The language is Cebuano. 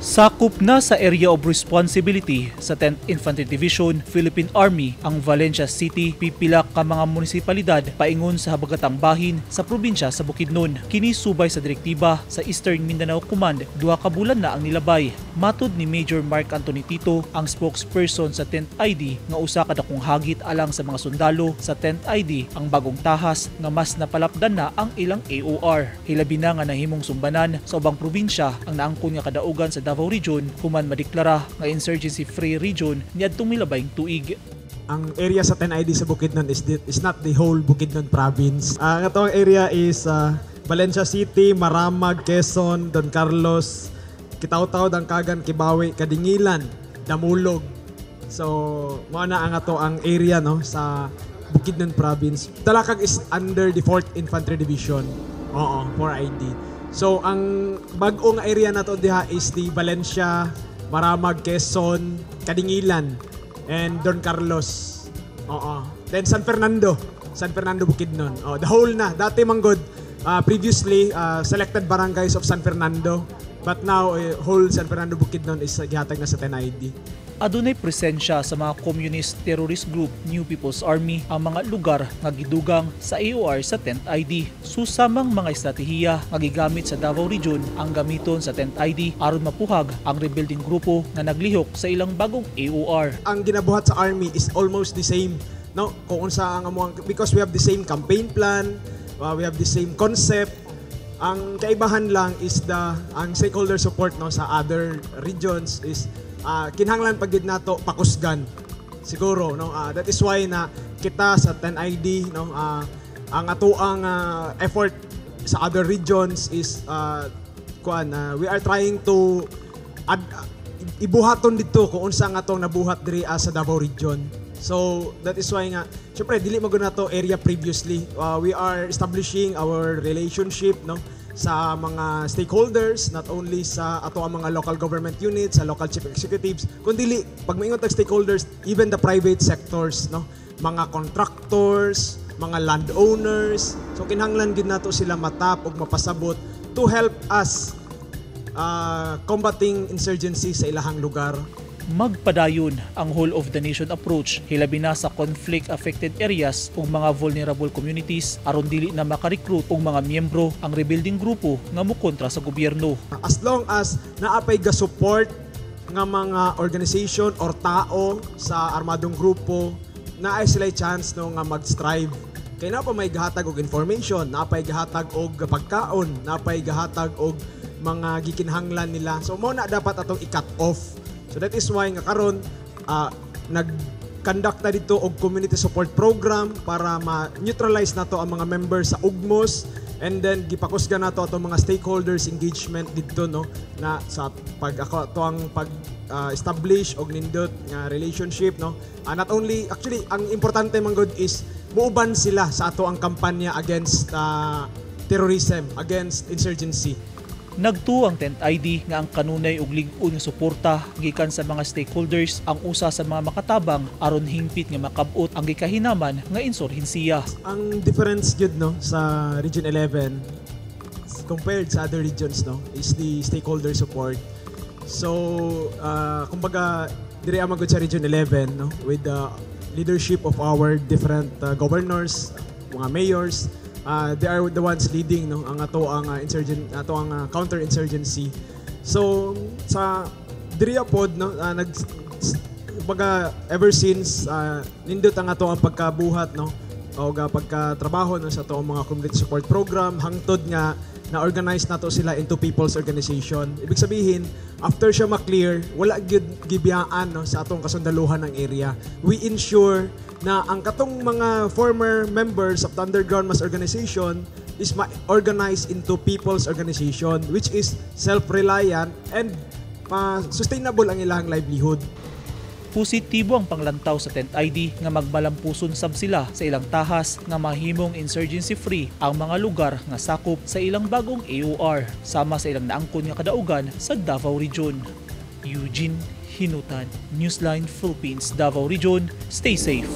Sakop na sa Area of Responsibility sa 10th Infantry Division, Philippine Army ang Valencia City, pipila ka mga munisipalidad paingon sa habagatang bahin sa probinsya sa Bukidnon. Kini subay sa direktiba sa Eastern Mindanao Command 2 ka bulan na ang nilabay. Matod ni Major Mark Anthony Tito, ang spokesperson sa 10th ID, nga usa ka dakong hagit alang sa mga sundalo sa 10th ID ang bagong tahas nga mas napalapdan na ang ilang AOR. Hilabi na nga nahimong sumbanan sa ubang probinsya ang naangkon nga kadaugan sa Davao Region human madeklara nga insurgency-free region niadtong milabayng tuig. Ang area sa 10 ID sa Bukidnon is not the whole Bukidnon province. Ang atong area is Valencia City, Maramag, Quezon, Don Carlos, Kitaotao, Dangcagan, Kibawe, Kadingilan, Damulog. So, mao na ang ato ang area, no, sa Bukidnon province. Talakag is under the 4th Infantry Division. Oo, 4 ID. So, ang bag-o nga area nato diha is the Valencia, Maramag, Quezon, Kadingilan, and Don Carlos. Oo. Then San Fernando. San Fernando Bukidnon. Oh, the whole na. Dati manggod, previously selected barangays of San Fernando. But now whole San Fernando Bukidnon is gihatag na sa 10 ID. Adunay presensya sa mga communist terrorist group New People's Army ang mga lugar nga gidugang sa AOR sa 10th ID. Susamang mga estratehiya nga gigamit sa Davao Region ang gamiton sa 10th ID aron mapuhag ang rebuilding grupo nga naglihok sa ilang bagong AOR. Ang ginabuhat sa army is almost the same, no, kung unsa ang among, because we have the same campaign plan, we have the same concept. Ang kaibahan lang is the ang stakeholder support, no, sa other regions is kinahanglan pag gid nato pakusgan siguro, no. That is why na kita sa 10 ID, no, ang atoang effort sa other regions is kuan, we are trying to ibuhaton dito kung unsa nga atong nabuhat diri sa Davao Region. So that is why nga syempre dili man gud nato area previously. We are establishing our relationship, no, sa mga stakeholders, not only sa ato ang mga local government units, sa local chief executives, kundi pag maingon tag stakeholders, even the private sectors, no, mga contractors, mga landowners. So kinahanglan gid nato sila matap ug mapasabot to help us combating insurgency sa ilahang lugar. Magpadayon ang whole of the nation approach, hilabi na sa conflict affected areas ug mga vulnerable communities, aron dili na makarecruit og mga miyembro ang rebuilding grupo nga mokontra sa gobyerno. As long as naapay ga support nga mga organization or tao sa armadong grupo, naay sila chance, no, nga mag-strive. Kay naa pa may gahatag og information, naapay gahatag og pagkaon, naapay gahatag og mga gikinahanglan nila. So mao na dapat atong i-cut off. So that is why nga karon nag conduct ta dito og community support program para ma-neutralize nato ang mga members sa UGMOS, and then gipakusgan nato atong mga stakeholders engagement didto, no, na sa pag ako to ang pag establish og nindot nga relationship, no. Not only, actually, ang importante man gud is muuban sila sa ato ang kampanya against terrorism, against insurgency. Nagtuo ang 10th ID nga ang kanunay ug lig-on nga suporta gikan sa mga stakeholders ang usa sa mga makatabang aron hingpit nga makab-ot ang gikahinaman nga insurhensiya. Ang difference gyud, no, sa Region 11 compared sa other regions, no, is the stakeholder support. So kumbaga diri ang magud sa Region 11, no, with the leadership of our different governors, mga mayors, they are the ones leading, no, ang ato ang insurgent ato ang counter-insurgency. So sa diri pod, no, nag kumbaga ever since nindot ang ato ang pagkabuhat, no, o pagkatrabaho, no, sa ato ang mga community support program hangtod nga na-organize nato sila into people's organization. Ibig sabihin, after siya ma-clear, wala gyud gibiyaan, no, sa atong kasundaluhan ng area. We ensure na ang katong mga former members of the underground mass organization is ma-organize into people's organization, which is self-reliant and sustainable ang ilang livelihood. Positibo ang panglantaw sa 10th ID nga magmalampuson sab sila sa ilang tahas nga mahimong insurgency free ang mga lugar nga sakop sa ilang bagong AOR sama sa ilang naangkon nga kadaugan sa Davao Region. Eugene Hinutan, Newsline Philippines, Davao Region. Stay safe.